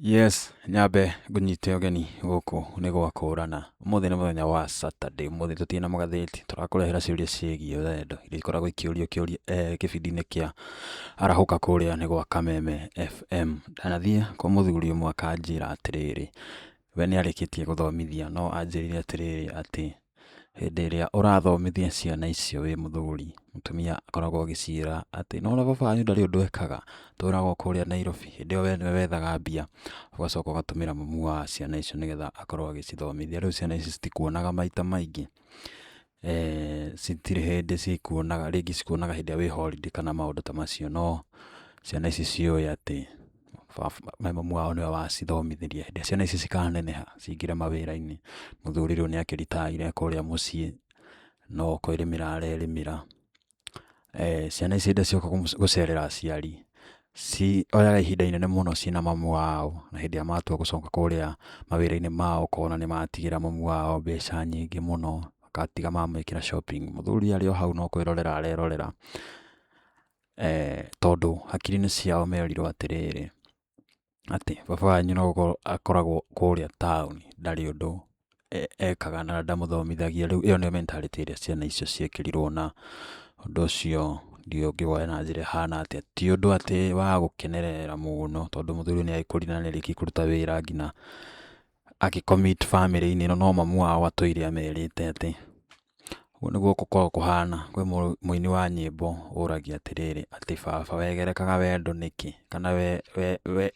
Yes, nyambe ngũnyite ũgeni gũkũ nĩ gwa kũrana. Ũmũthĩ nĩ mũthenya wa Saturday, ũmũthĩ tũtirĩ na magathĩti, tũrakũrehera ciũria ciĩgiĩ wendo iria ikoragwo ikĩũrio kĩũria kĩbindi-inĩ kĩa Arahũka kũrĩa nĩ gwa Kameme FM. Ndanathiĩ kwa mũthuri ũmwe akanjĩra atĩrĩrĩ, we nĩ arĩkĩtie gũthomithia no anjĩrire atĩrĩrĩ atĩ Hĩndĩ ĩrĩa ũrathomithia ciana icio wĩ mũthuri, mũtumia akoragwo agĩciĩra atĩ nĩwona baba wanyu ndarĩ ũndũ ekaga, atũraga o kũrĩa Nairobi, hĩndĩ ĩyo we nĩwe wethaga mbia, ũgacoka ũgatũmĩra mami wa ciana icio nĩgetha akorwo agĩcithomithia. Rĩu ciana ici citikuonaga maita maingĩ, citirĩ hĩndĩ cikuonaga, rĩngĩ cikuonaga hĩndĩ ĩrĩa wĩ holiday kana maũndũ ta macio, no ciana ici ciũĩ atĩ mami wao nĩwe wacithomithirie. Hĩndĩ ĩrĩa ciana ici cikaneneha cingĩre mawĩra-inĩ, mũthuri rĩu nĩ akĩritaire kũrĩa mũciĩ, no kwĩrĩmĩra arerĩmĩra. Ciana ici hĩndĩ ĩrĩa cioka gũcerera aciari, cioyaga ihinda inene mũno ciĩna mami wao, na hĩndĩ ĩrĩa matua gũcoka kũrĩa mawĩra-inĩ mao ũkona nĩ matigĩra mami wao mbeca nyingĩ mũno, magatiga mamwĩkĩra shopping. Mũthuri arĩ o hau no kwĩrorera arerorera. Tondũ hakiri-inĩ ciao merirwo atĩrĩrĩ, atĩ baba wanyu no gũkorwo akoragwo kũrĩa taũni ndarĩ ũndũ ekaga na ndamũthomithagia. Rĩu ĩyo nĩyo mentality ĩrĩa ciana icio ciekĩrirwo na ũndũ ũcio ndiũĩ ũngĩwoya na njĩra ĩhana atĩa. Ti ũndũ atĩ wa gũkenerera mũno tondũ mũthuri nĩ agĩkũrire na nĩ arĩkirie kũruta wĩra nginya agĩ commit bamĩrĩ-inĩ ĩno, no mamu wao atũire amerĩte atĩ Ũguo nĩguo gũkoragwo kũhana, kwĩ mũini wa nyĩmbo ũragia atĩrĩrĩ, atĩ baba wegerekaga wendo nĩkĩ? Kana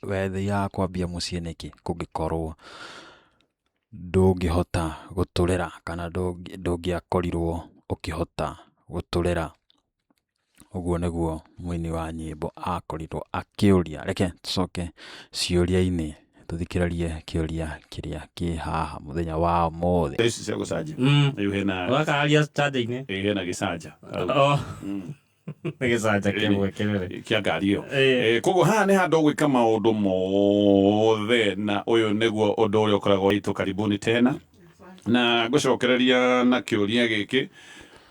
wethiaga kwambia mũciĩ nĩkĩ kũngĩkorwo ndũngĩhota gũtũrera kana ndũngĩakorirwo ũkĩhota gũtũrera. Ũguo nĩguo mũini wa nyĩmbo akorirwo akĩũria. Reke tũcoke ciũria-inĩ tũthikĩrĩrie kĩũria kĩrĩa kĩ haha mũthenya wa ũmũthĩ. Ici cia gũcanja. Rĩu hena Ũgakararia canja-inĩ. Ĩĩ, hena gĩcanja. Oh. Nĩ gĩcanja kĩmwe kĩnene. Kĩa ngari ĩyo. Ĩĩ. Eh, koguo haha nĩ handũ ũgwĩka maũndũ mothe na ũyũ nĩguo ũndũ ũrĩa ũkoragwo witũ karibuni tena. Na ngũcokereria na kĩũria gĩkĩ.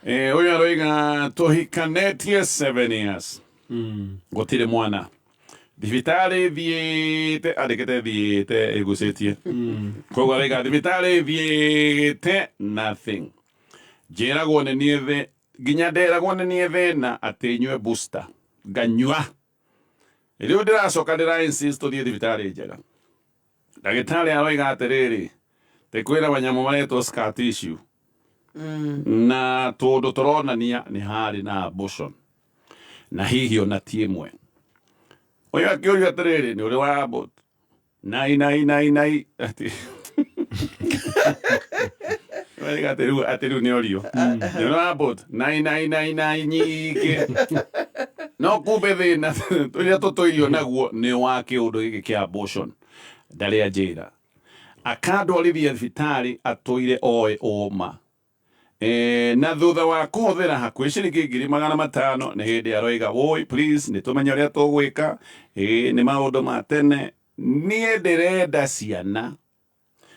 Eh, ũyũ aroiga tũhikanĩtie 7 years gũtirĩ mwana thibitarĩ thiĩte andĩkĩte thiĩte ĩgucĩtie koguo aroiga thibitarĩ thiĩte nothing njĩragwo nĩ niĩ thĩ nginya nderagwo nĩ niĩ thĩna atĩ nyue booster nganyua rĩu ndĩracoka ndĩra insist tũthiĩ thibitarĩ njega Ndagĩtarĩ aroiga atĩrĩrĩ, tĩ kwĩna manyamũ maretwo scar tissue na tũndũ tũronania nĩ harĩ na abortion na hihi ona ti ĩmwe. Ũyũ akĩũrio atĩrĩrĩ, nĩ ũrĩ wa abort? Nai nai nai nai atĩ Wega atĩ rĩu atĩ rĩu nĩ orio. Nĩ ũrĩ wa abort? Nai nai nai nai nyingĩ. No kumbe thĩna ũrĩa tũtũirio naguo nĩ wa kĩũndũ gĩkĩ kĩa abortion. Ndarĩ anjĩra. Akandwarithia thibitarĩ atũire oĩ ũma. E, na thutha wa kũhũthĩra hakuhĩ ciringi 500,000 nĩ hĩndĩ aroiga woi please nĩ tũmenye ũrĩa tũgwĩka ĩ nĩ maũndũ ma tene niĩ ndĩrenda ciana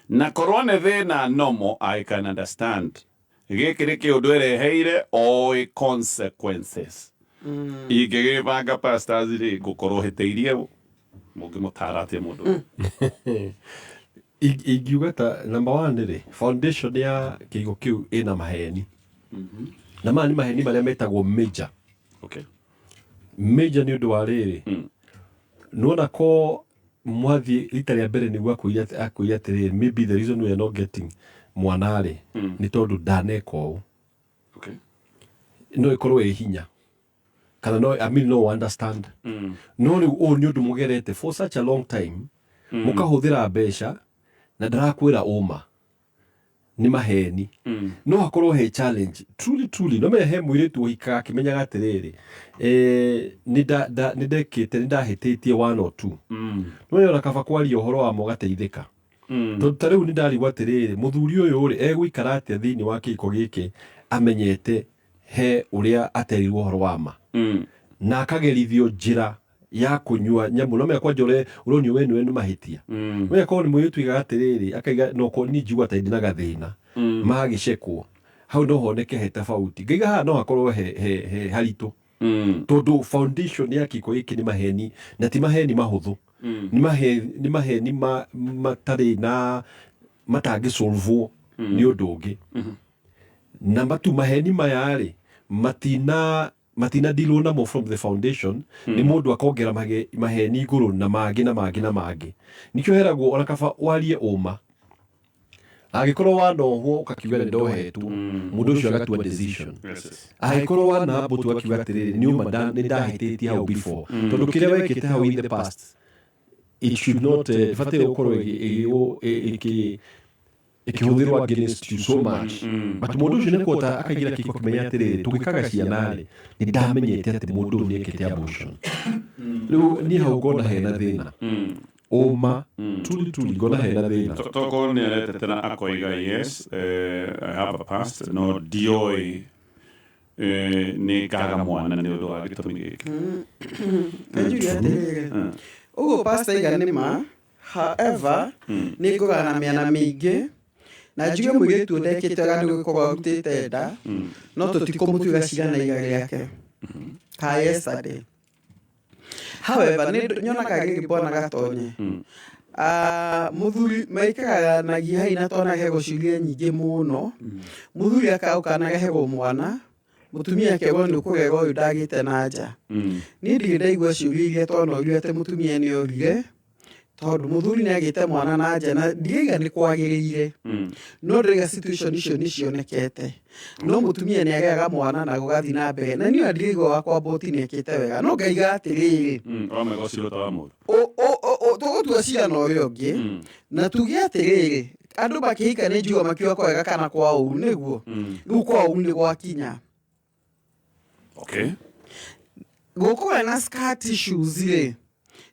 Na korwo nĩ thĩna normal I can understand. Gĩkĩ nĩ kĩũndũ ereheire oĩ consequences. Ingĩgĩbanga pastors rĩ ngũkorwo hĩtĩirie ũ? Mũngĩmũtara atĩa mũndũ ũyũ? Ingiuga ta number one rĩ, foundation ya kĩigo kĩu ĩna maheni. Na maya nĩ maheni marĩa metagwo major. Okay. Major nĩ ũndũ wa rĩrĩ, nĩwona ko mwathiĩ rita rĩa mbere nĩguo akwĩire atĩ- akwĩire atĩrĩrĩ maybe the reason we are not getting mwana rĩ nĩ tondũ ndaneka ũũ no ĩkorwo ĩ hinya kana no, I mean, no understand no rĩu ũũ nĩ ũndũ mũgerete for such a long time mũkahũthĩra mbeca na ndarakwĩra ũma nĩ maheni no hakorwo he challenge truly truly no menya he mũirĩtu ũhikaga akĩmenyaga atĩrĩrĩ eh, nĩ nda- nda- nĩ ndekĩte nĩ ndahĩtĩtie one or two no menya ona kaba kwaria ũhoro wa ma ũgateithĩka tondũ ta rĩu nĩ ndarigwo atĩrĩrĩ mũthuri ũyũ rĩ egũikara atĩa thĩinĩ wa kĩhiko gĩkĩ amenyete he ũrĩa aterirwo ũhoro wa ma na akagerithio njĩra ya kũnyua nyamũ no menya kwanja ũre ũronio we nĩwe nĩ mahĩtia we korwo nĩ mũirĩtu aigaga atĩrĩrĩ akaiga no korwo niĩ njigua ta ndĩ na gathĩna magĩcekwo hau no honeke he tofauti ngaiga haha no hakorwo he, he, he haritũ tondũ foundation ya kĩko gĩkĩ nĩ maheni na ti maheni mahũthũ. Nĩ maheni matarĩ na matangĩsolvwo nĩ ũndũ ũngĩ. Na matu maheni maya rĩ, matina dealwo namo from the foundation. Nĩ mũndũ akongera maheni igũrũ na mangĩ na mangĩ na mangĩ. Nĩkĩo heragwo ona kaba warie ũma. Angĩkorwo wanohwo ũkakiuga nĩ ndohetwo, mũndũ ũcio agatua decision. Angĩkorwo wana mbũtũ akiuga atĩrĩrĩ, nĩ ũma nĩ ndahĩtĩtie hau before, tondũ kĩrĩa wekĩte hau in the past, it should not, ndĩbataire gũkorwo ĩkĩhũthĩrwo against you so much. But mũndũ ũcio nĩ kuota akaingĩra kĩhiko akĩmenya atĩrĩrĩ, tũgĩkaga ciana rĩ, nĩ ndamenyete atĩ mũndũ ũyũ nĩ ekĩte abortion. Rĩu niĩ hau ngona hena thĩna, ũma truly, truly ngona hena thĩna. Tokorwo nĩ aretetera akoiga, "Yes, I have a past, no ndioĩ nĩ ngaga mwana nĩ ũndũ wa gĩtũmi gĩkĩ." Njuge atĩrĩrĩ, ũguo pastor aiga nĩ ma. However, nĩ ngũgana na mĩena mĩingĩ na njuge mũirĩtu ũyũ ndekĩte wega nĩ gũkorwo arutĩte nda, no tũtikũmũtuĩra cira na iga rĩake ka yesterday. However, nĩ nyonaga rĩngĩ bwana Gatonye. Ah, mũthuri maikaranagia hau na twanagego ciũria nyingĩ mũno. Mũthuri akauka anarehagwo mwana, mũtumia akerwo nĩ ũkũrera ũyũ ndagĩte na nja. Niĩ ndirĩ ndaigua ciũria iria twanorio atĩ mũtumia nĩ orire tondũ mũthuri nĩ agĩte mwana na nja, na ndiraiga nĩ kwagĩrĩire, no ndĩraiga situation icio nĩ cionekete. No mũtumia nĩ areaga mwana na gũgathiĩ na mbere, na niĩ ona ndiraigua wakwa mbũti nĩ ekĩte wega, no ngaiga atĩrĩrĩ, Wamwega ũcio ta wa mũndũ. Tũgũtua cira na ũrĩa ũngĩ na tuge atĩrĩrĩ, andũ makĩhika nĩ njuga makiuga kwa wega kana kwa ũru, nĩguo rĩu kwa ũru nĩ gwakinya. Gũkorwo na scar tissues rĩ,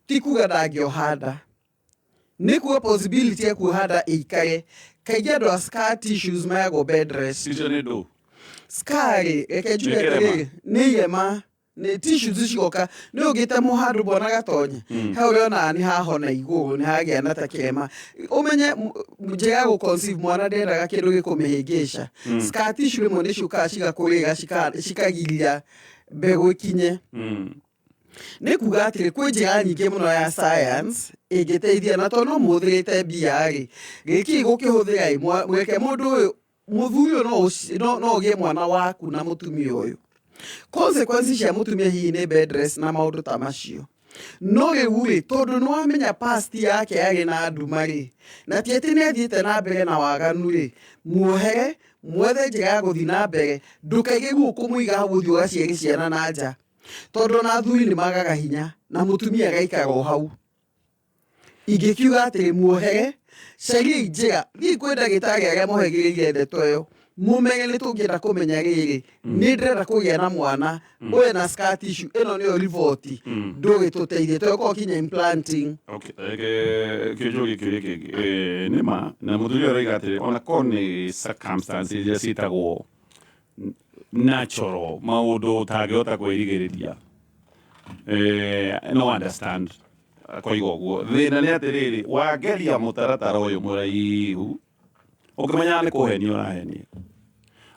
ti kuga ndangĩoha nda, nĩ kuga possibility ya kuoha nda ĩikare. Kaingĩ andũ a scar tissues mayagwo bed rest. Icio nĩ ndũ? Scar rĩ, reke njuge Nĩ kĩrema. atĩrĩrĩ, nĩ irema, nĩ tissues cigoka nĩ ũngĩte handũ bwana Gatonye, he ũrĩa onaga nĩ hahona igũrũ, nĩ hagĩa na ta kĩrema. Ũmenye njĩra ya gũ-conceive mwana ndendaga kĩndũ gĩkũmĩhĩngĩca. Scar tissue rĩmwe nĩ ciũkaga cigakũrĩra, cikagiria mbegũ ĩkinye. Nĩ kuga atĩrĩ, kwĩ njĩra nyingĩ mũno ya science ĩngĩteithia, na tondũ no mũhũthĩrĩte mbia rĩ, gĩkĩ gũkĩhũthĩra ĩ, mweke mũndũ ũyũ, mũthuri ũyũ no ũgĩe mwana waku na mũtumia ũyũ. Consequences cia mũtumia hihi nĩ bed rest na maũndũ ta macio. No rĩu rĩ, tondũ nĩ wamenya past yake yarĩ na nduma rĩ, na ti atĩ nĩ athiĩte na mbere na waganu rĩ, muohere, mwethe njĩra ya gũthiĩ na mbere. Ndũkaige guo kũmũiga hau ũthiĩ ũgaciare ciana na nja, tondũ ona athuri nĩ magaga hinya na mũtumia agaikara o hau. Ingĩkiuga atĩrĩ, muohere, cariai njĩra, thiĩi kwĩ ndagĩtarĩ arĩa mohĩgĩrĩire ndeto ĩyo, mũmenye nĩ tũngĩenda kũmenya rĩrĩ, nĩ ndĩrenda kũgĩa na mwana ũyũ na scar tissue ĩno, nĩyo riboti ndũgĩtũteithie tũgĩkorwo kinya implanting. Okay, reke kĩũria kĩũria kĩngĩ. Nĩ ma na mũthuri ũyũ aroiga atĩrĩ, ona korwo nĩ circumstances iria ciĩtagwo natural, maũndũ ũtangĩhota kwĩrigĩrĩria, no understand akoiga ũguo. Thĩna nĩ atĩrĩrĩ, wageria mũtaratara ũyũ mũraihu ũkĩmenyaga nĩ kũhenia ũrahenia,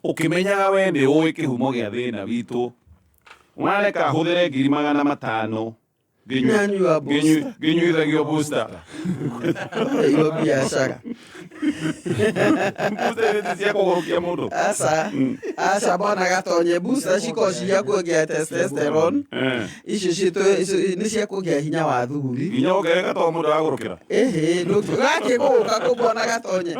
ũkĩmenyaga we nĩ ũĩ kĩhumo gĩa thĩna witũ, wareka hũthĩre 500,000 Nyanyua booster. Ngĩnyuithagio booster. Iyo biacara. Booster nĩ cia kũgũrũkia mũndũ. Aca, aca, bwana Gatonye, booster cikoragwo cia kuongera testosterone. Icio nĩ cia kuongera hinya wa athuri. Nginya ongereka to mũndũ agũrũkĩra. Ĩhĩ, gakĩ gũgũka kũ, bwana Gatonye?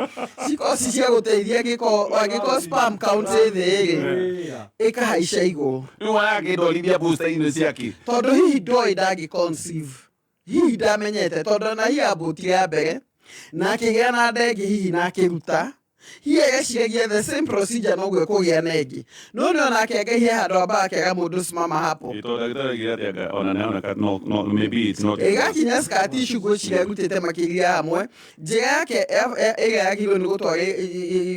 Cikoragwo ci cia gũteithia gĩko angĩkorwo sperm count ĩ thĩ rĩ, ĩkahaica igũrũ. Rĩu warakĩndwarithia booster inĩ ciaki? Tondũ hihi ndoĩ ndangĩ conceive, hihi ndamenyete, tondũ ona hihi ambũtire ya mbere na akĩgĩa na nda ĩngĩ, hihi na akĩruta, hihi ageciragia the same procedure noguo ĩkũgĩa na ĩngĩ. No nĩ onake Ngai he handũ ambaga akera mũndũ, "Simama hapo." Tondũ ndagĩtarĩ aigire atĩ anga ona nĩ aroneka no maybe it's not. Ĩgakinya scar tissue, ngwĩciria arutĩte makĩria hamwe njĩra yake ĩrĩa yagĩrĩirwo nĩ gũtwara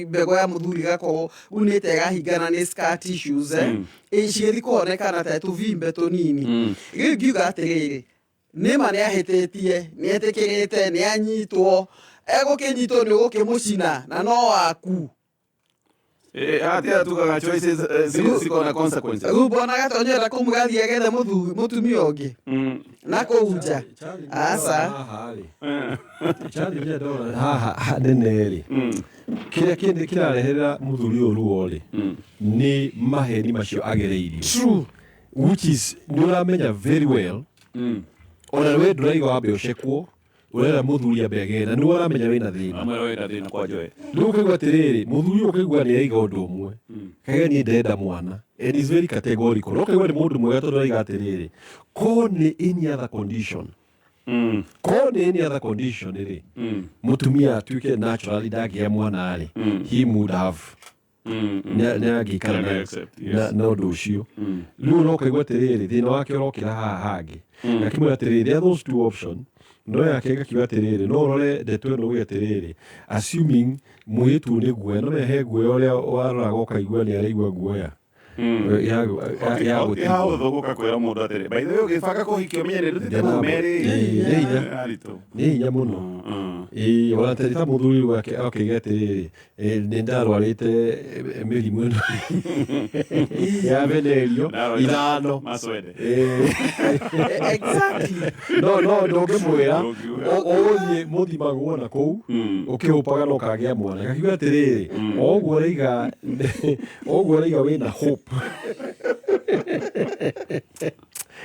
mbegũ ya mũthuri ĩgakorwo unĩte ĩrahingana nĩ scar tissues, cigĩthiĩ kũhonekana ta tũvimbe tũnini. Rĩu ngiuga atĩrĩrĩ, nĩma nĩ ahĩtĩtie, nĩ etĩkĩrĩte, nĩ anyitwo, egũkĩnyitwo nĩ ũgũkĩmũcina na no waku. Atia tugaga choices ciko na consequences. Rĩu bwana Gatonye enda kũmũgathiĩ agethe mũtumia ũngĩ na kũu nja. Aca. Challenge ndona haha nene rĩ, kĩrĩa kĩndĩ kĩrareherera mũthuri ũyũ ruo rĩ, nĩ maheni macio agereirio. True. Which is nĩ ũramenya very well, ona we ndũraiga wambe ũcekwo, ũrera mũthuri ambe agĩe na nĩ ũramenya wĩna thĩna. Amwĩra wĩna thĩna kwa Joe. Rĩu ũkaigua atĩrĩrĩ, mũthuri ũyũ ũkaigua nĩ aiga ũndũ ũmwe, kaiga niĩ ndĩrenda mwana, and is very categorical. No ũkaigua nĩ mũndũ mwega tondũ araiga atĩrĩrĩ, ko nĩ any other condition, ko nĩ any other condition rĩ, mũtumia atuĩke naturally ndangĩgĩa mwana rĩ, he would have nĩ angĩikara Nĩ accept, yes. na ũndũ ũcio. Rĩu no ũkaigua atĩrĩrĩ, thĩna wake ũrokĩra haha hangĩ, ngakĩmwĩra atĩrĩrĩ, there are those two option. No yake ngakiuga atĩrĩrĩ, no ũrore ndeto ĩno uge atĩrĩrĩ, assuming mũirĩtu nĩ guoya, no he guoya ũrĩa waroraga ũkaigua nĩ araigua guoya ya Ti gũtigwo. hahũthũ gũka kwĩra mũndũ atĩrĩ, by the way, ũgĩbanga kũhikia ũmenye nĩ ndutĩte Ndĩna- merĩ. Ĩĩ, nĩ hinya. Aritũ. Nĩ hinya mũno. Ĩĩ, ona ta mũthuri wake akĩiga atĩrĩrĩ, nĩ ndarwarĩte mĩrimũ ĩno ya venerio ithano. Macwende. Ĩĩ. Exactly. No ndũngĩmwĩra. Ndũngiuga. Ũgũthiĩ mũthimagwo na kũu ũkĩhũpaga no kagĩa mwana, gakiuga atĩrĩrĩ, o ũguo ũraiga, o ũguo ũraiga wĩna hope.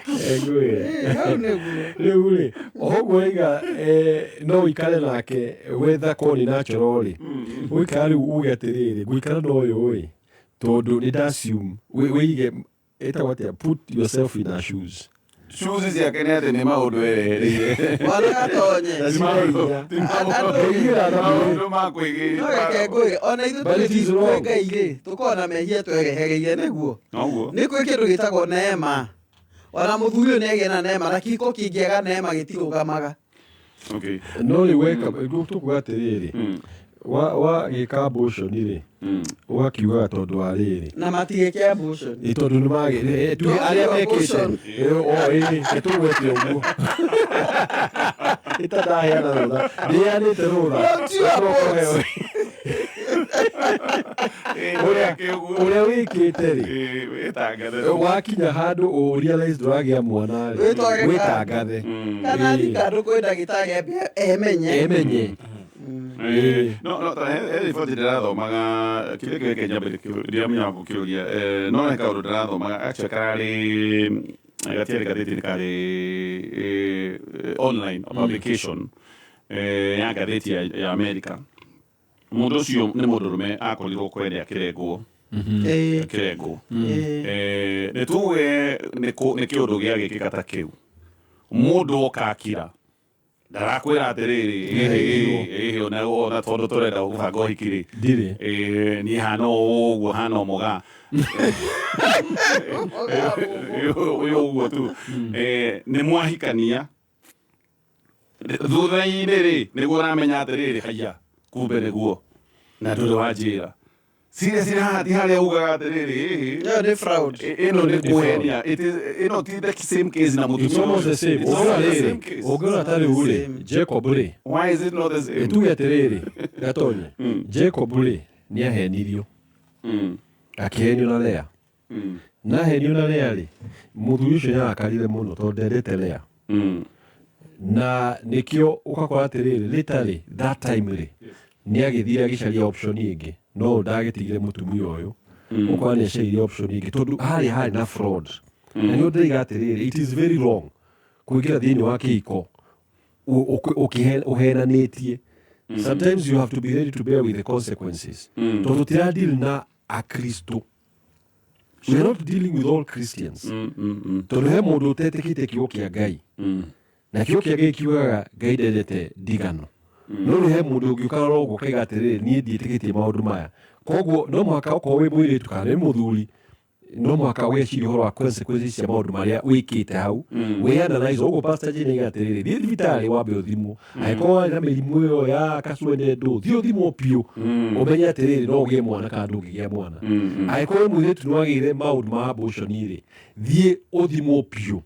Ngwĩre. Hau nĩguo. Rĩu rĩ, o ũguo ũraiga no ũikare nake wetha korwo nĩ natural rĩ, ũikara rĩu uge atĩrĩrĩ, ngũikara na ũyũ ĩ tondũ nĩ nda assume wĩige ĩtagwo atĩa, put yourself in her shoes. Shoes ciake nĩ atĩ nĩ maũndũ erehereire. Bwana Gatonye. Na cirĩ hinya. Ndũngĩra na mwĩrĩ. Maũndũ ma kwĩgĩra. No reke ngwĩre, ona ithuĩ But it is tũgĩthiĩ kwĩ wrong. Ngai rĩ, tũkoragwo na mehia twerehereire nĩguo. Noguo. Nĩ kwĩ kĩndũ gĩtagwo neema. Ona mũthuri ũyũ nĩagĩa na neema, na kĩhiko kĩngĩaga neema gĩtirũgamaga. Okay. No rĩu weka tũkuga atĩrĩrĩ, wa gĩka abortion rĩ, ũgakiugaga tondũ wa rĩrĩ, Na matigĩke abortion. Ĩ, tondũ nĩ mage tuge arĩa mekĩte Abortion. O ĩ tũgwete ũguo ĩtandaheana rũtha, ndĩanĩte rũtha. Don't you abort. Ũrĩa wĩkĩte rĩ, Wĩtangathe. wakinya handũ ũ realize ndũragĩa mwana rĩ, Wĩtware wĩtangathe. Kana athiĩ kandũ kwĩ ndagĩtarĩ ambe emenye. Emenye. No ta he riboti ndĩrathomaga kĩrĩa kĩrĩa nyambe ndĩramenya gũkĩũria, no he kaũndũ ndĩrathomaga actually kararĩ gatiarĩ ngathĩti-inĩ, karĩ online publication ya ngathĩti ya America. Mũndũ ũcio nĩ mũndũrũme akorirwo kwene akĩrengwo. Akĩrengwo. Nĩ tuge nĩ kĩũndũ gĩagĩkĩka ta kĩu, mũndũ oka akira ndarakwĩra atĩrĩrĩ, ĩhĩ ona tondũ tũrenda gũbanga ũhiki rĩ, Ndirĩ. Niĩ hana ũũ ũguo, hana mũga ũyũ ũguo tu. Nĩ mwahikania, thutha-inĩ rĩ nĩguo ũramenya atĩrĩrĩ, haiya, kumbe nĩguo na ndũrĩ wanjĩra. Seriously, haha ti harĩa ugaga atĩrĩrĩ, ĩhĩ, Ĩyo nĩ fraud. Ĩno nĩ kũhenia. It is ĩno ti the same case na mũtumia It's almost the same. It's almost the Ũngĩrora same rĩrĩ, case. ũngĩrora ta rĩu rĩ, Jacob rĩ, Why is it not the same? Tuge atĩrĩrĩ, Gatonye, Jacob rĩ, nĩ ahenirio, akĩhenio na Lea. Na ahenio na Lea rĩ, mũthuri ũcio nĩ arakarire mũno tondũ ndendete Lea. Na nĩkĩo ũgakora atĩrĩrĩ, literally that time rĩ, nĩ agĩthire agĩcaria option ĩngĩ, no ndagĩtigire mũtumia ũyũ, ũkora nĩ acaririe option ĩngĩ tondũ harĩa harĩ na fraud. Na nĩ ndĩiga atĩrĩrĩ, it is very wrong kũingĩra thĩinĩ wa kĩhiko ũhenanĩtie. Sometimes you have to be ready to bear with the consequences, tondũ tũtira deal na akristo, we are not dealing with all Christians, tondũ he mũndũ ũtetĩkĩtie kiugo kĩa Ngai, na kiugo kĩa Ngai kiugaga Ngai ndendete ndigano. No rĩu he mũndũ ũngĩũka rora ũguo akaiga atĩrĩrĩ, niĩ ndiĩtĩkĩtie maũndũ maya, koguo no mũhaka okorwo wĩ mũirĩtu kana wĩ mũthuri, no mũhaka wecirie ũhoro wa consequences cia maũndũ marĩa wĩkĩte hau, wĩ analyze ũguo. Pastor Jane aiga atĩrĩrĩ, thiĩ thibitarĩ wambe ũthimwo, angĩkorwo warĩ na mĩrimũ ĩyo ya kacwende ndũ, thiĩ ũthimwo biũ ũmenye atĩrĩrĩ, no ũgĩe mwana kana ndũngĩgĩa mwana. Angĩkorwo wĩ mũirĩtu nĩ wagĩire maũndũ ma abortion rĩ, thiĩ ũthimwo biũ.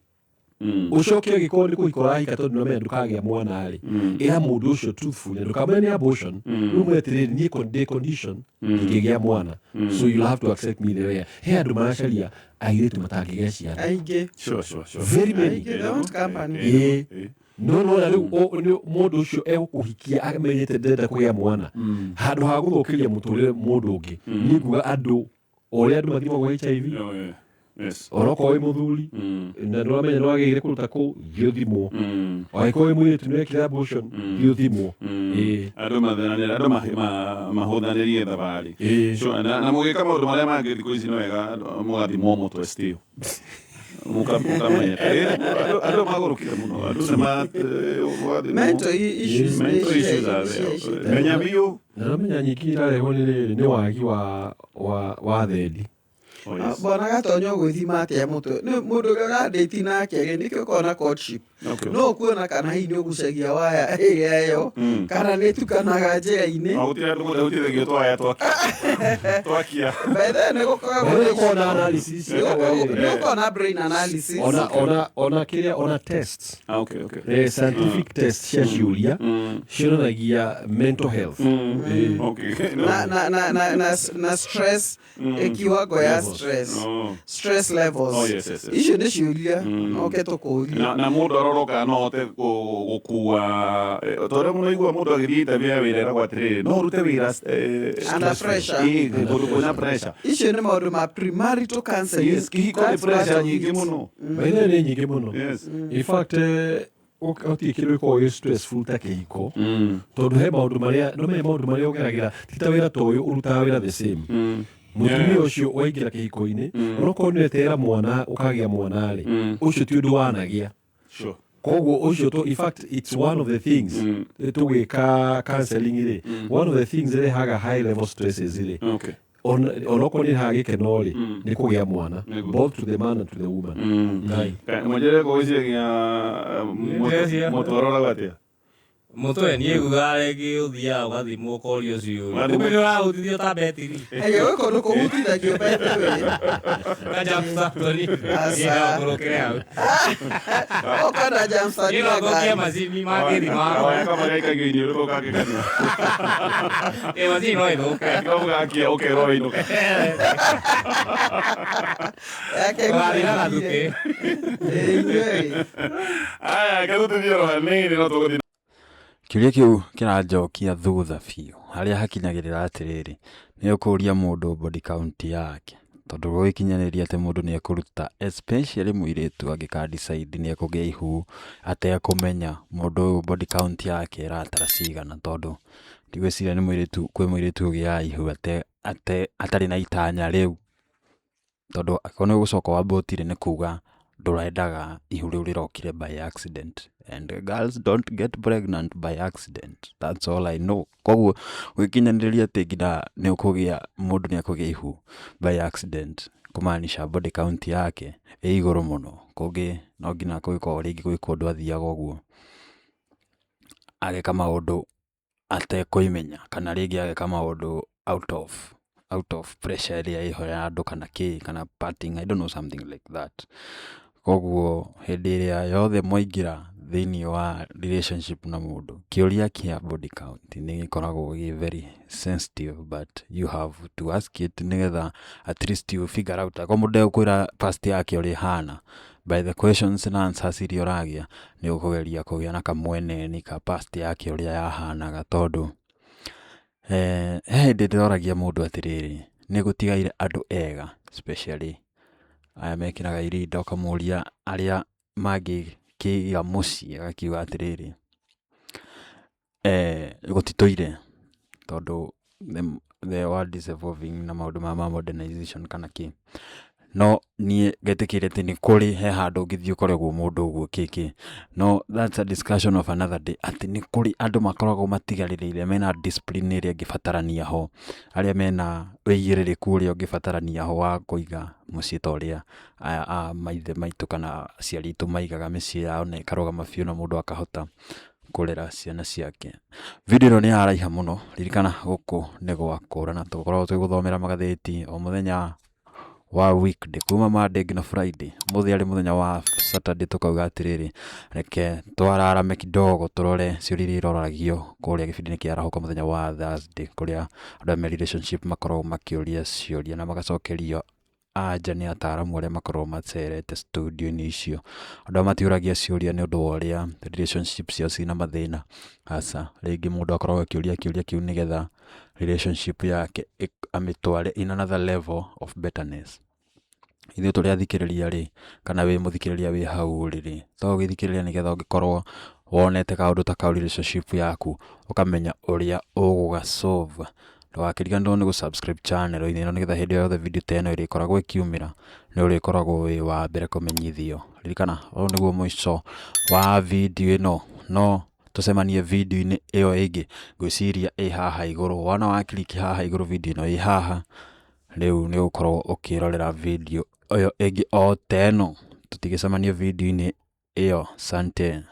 Ũcoke ũgĩkorwo nĩ kũhika ũrahika tondũ nĩũramenya ndũkagĩa mwana rĩ, ĩra mũndũ ũcio truthfully, na ndũkamwĩre nĩ abortion. Rĩu mwĩre atĩrĩrĩ, niĩ ndĩ condition ndingĩgĩa mwana, so you'll have to accept me the way I am. He andũ maracaria airĩtu matangĩgĩa ciana. Aingĩ. Sure. Very many. Aingĩ, they want company. Ĩĩ. No nona rĩu mũndũ ũcio egũkũhikia amenyete ndĩrenda kũgĩa mwana, handũ ha gũthũkĩria mũtũrĩre mũndũ ũngĩ. Niĩ nguga andũ o ũrĩa andũ mathimagwo HIV, Oh, yeah. Yes. onokorwo wĩ mũthuri na nĩũramenya nĩwagĩrĩire kũruta kũu, thiĩ ũthimwo. Angĩkorwo wĩ mũirĩtu nĩwekire abortion, thiĩ ũthimwo. Ĩĩ. Andũ mathananĩre, andũ mahũthanĩrie thabarĩ. Ĩĩ. Sure, na mũgĩka maũndũ marĩa mangĩ thikũ ici nĩ wega mũgathimwo mũtwe still. Mũkamenya. Andũ magũrũkire mũno. Andũ nĩ mũgathimwo. Mental issues. Mental issues are there. Menya biũ. Na ũramenya nyingĩ irarehwo nĩ rĩrĩ, nĩ wagi wa thendi. Oh, yes. Bwana Gatonya ũgwĩthima atĩa mũtwe? Nĩ mũndũ ũrĩa ũrandĩti nake rĩ, nĩkĩo ũkoragwo na courtship. No ũkuona kana hihi nĩ ũgucagia waya ĩrĩa ĩyo, kana nĩ ĩtukanaga njĩra-inĩ. No gũtirĩ andũ gũteithagio twaya twakia. By the way, nĩ gũkoragwo Nĩ na gũkoragwo na analysis nĩ gũkoragwo na brain analysis. Ona kĩrĩa, ona tests. Ah, okay. Scientific test cia ciũria cionanagia mental health. Okay. No. Na stress, kiwango ya stress. Oh. Stress levels. Oh, yes. Icio nĩ ciũria oke tũkũria. Na mũndũ aroroka no ahote gũkua tondũ mũno igua mũndũ agĩthiĩ interview ya wĩra eragwo atĩrĩrĩ, no ũrute wĩra Under pressure. Kũndũ kwĩna pressure. Icio nĩ maũndũ ma premarital counseling. Yes, kĩhiko nĩ That's part pressure of nyingĩ it. mũno. By the way, nĩ nyingĩ mũno. Yes. In fact, gũtirĩ kĩndũ gĩkoragwo gĩ stressful ta kĩhiko, tondũ he maũndũ marĩa no menye, maũndũ marĩa ũgeragĩra ti ta wĩra ta ũyũ ũrutaga wĩra the same. Mũtumia ũcio waingĩra kĩhiko-inĩ, onokorwo nĩ weterera mwana ũkagĩa mwana rĩ, ũcio ti ũndũ wanagĩa. Koguo ũcio to, in fact, it's one of the things tũgwĩka counseling rĩ, one of the things ĩrehaga high level stresses rĩ, onokorwo nĩ ĩrehaga gĩkeno rĩ, nĩ kũgĩa mwana, both to the man and to the woman. Ngai. Mwenjere kũgwĩciria Ndĩreciria. mũtwe ũroraga atĩa? Mũtwe niĩ nguga rĩngĩ ũthiaga ũgathimwo ũkorio ciũria. Ũgathimwo. Kumbe nĩ ũrahutithio ta betiri. Ege gũkũ nĩ kũhutithagio by the way. Aca. Ngũrũkĩre hau. Ũkona jumpstart Niĩ no ya thũkie ngari. macini mangĩthima. Kawaya kamwe gaikagio iniũrũ kau kangĩ kanua. Ĩ macini no ĩthũke. Kau gakia ũkerwo wĩinũke. Yake Ũgathiĩ na gathukĩ. Ĩ, inyuĩ. Aya, reke tũthiĩ oro hanini no tũgũthiĩ. Kĩũria kĩu kĩranjokia thutha biũ harĩa hakinyagĩrĩra atĩrĩrĩ, nĩ ũkũria mũndũ body count yake, tondũ gũgĩkinyanĩria atĩ mũndũ nĩ ekũruta, especially mũirĩtu angĩka decide nĩ ekũgĩa ihu atekũmenya mũndũ ũyũ body count yake ĩratara cigana, tondũ ndigwĩciria nĩ mũirĩtu, kwĩ mũirĩtu ũgĩaga ihu atarĩ na itanya rĩu, tondũ angĩkorwo nĩ ũgũcoka wambũtire nĩ kuga ndũrendaga ihu rĩu rĩrokire by accident, and girls don't get pregnant by accident, that's all I know. Koguo gũgĩkinyanĩria atĩ nginya nĩ ũkũgĩa, mũndũ nĩ ekũgĩa ihu by accident, kũmaanisha body count yake ĩ igũrũ mũno. Kũngĩ no nginya kũngĩkorwo rĩngĩ gwĩ kũndũ athiaga ũguo ageka maũndũ atekũimenya, kana rĩngĩ ageka maũndũ out of pressure ĩrĩa ĩho ya andũ kana kĩ, kana partying, I don't know, something like that. Koguo hĩndĩ ĩrĩa yothe mwaingĩra thĩinĩ wa relationship na mũndũ, kĩũria kĩa body count nĩ gĩkoragwo gĩ very sensitive, but you have to ask it nĩgetha at least you figure out. Akorwo mũndũ ndegũkwĩra past yake ũrĩa ĩhana, by the questions na answers iria ũragĩa, nĩ ũkũgeria kũgĩa na kamweneni ka past yake ũrĩa yahanaga, tondũ he hĩndĩ ndĩroragia mũndũ atĩrĩrĩ, nĩ gũtigaire andũ ega, especially aya mekĩraga irinda, ũkamũria arĩa mangĩkĩiga mũciĩ, agakiuga atĩrĩrĩ, gũtitũire, tondũ the world is evolving na maũndũ maya ma modernization kana kĩ. No niĩ ngetĩkĩria atĩ nĩ kũrĩ he handũ ũngĩthiĩ ũkoregwo mũndũ ũguo kĩkĩ, no that's a discussion of another day, atĩ nĩ kũrĩ andũ makoragwo matigarĩrĩire mena discipline ĩrĩa ĩngĩbatarania ho, arĩa mena wĩigĩrĩrĩku ũrĩa ũngĩbatarania ho wa kũiga mũciĩ ta ũrĩa aya a maithe maitũ kana aciari aitũ maigaga mĩciĩ yao na ĩkarũgama biũ na mũndũ akahota kũrera ciana ciake. Video ĩno nĩ yaraiha mũno, ririkana gũkũ nĩ gwakũra na tũkoragwo tũgĩgũthomera magathĩti o mũthenya wa weekday kuma Monday nginya Friday. Mũthĩ arĩ mũthenya wa Saturday, tũkauga atĩrĩrĩ, reke twararame kidogo tũrore ciũria iria iroragio kũrĩa gĩbindi-inĩ kĩa Arahũka mũthenya wa Thursday, kũrĩa andũ me relationship makoragwo makĩũria ciũria na magacokerio anja nĩ ataramu arĩa makoragwo macerete studio-inĩ icio. Andũ aya matiũragia ciũria nĩ ũndũ wa ũrĩa relationship ciao ciĩna mathĩna, aca. Rĩngĩ mũndũ akoragwo akĩũria kĩũria kĩu nĩgetha relationship yake amĩtware in another level of betterness. Ithuĩ tũrĩ athikĩrĩria rĩ, kana wĩ mũthikĩrĩria wĩ hau rĩ, to ũgĩthikĩrĩria nĩgetha ũngĩkorwo wonete kaũndũ ta kau relationship yaku ũkamenya ũrĩa ũgũga solve. Ndũgakĩriganĩrwo nĩ gũ subscribe channel -inĩ ĩno nĩgetha hĩndĩ o yothe video ta ĩno ĩrĩkoragwo ĩkiumĩra nĩ ũrĩkoragwo wĩ wa mbere kũmenyithio. Ririkana ũyũ nĩguo mũico wa video ĩno, no tũcemanie video-inĩ ĩyo ĩngĩ, ngwĩciria ĩ haha igũrũ. Wona wa click haha igũrũ video ĩno ĩ haha, rĩu nĩ ũgũkorwo ũkĩrorera video ĩyo ĩngĩ o ta ĩno. Tũtigĩcemanie video-inĩ ĩyo, asante.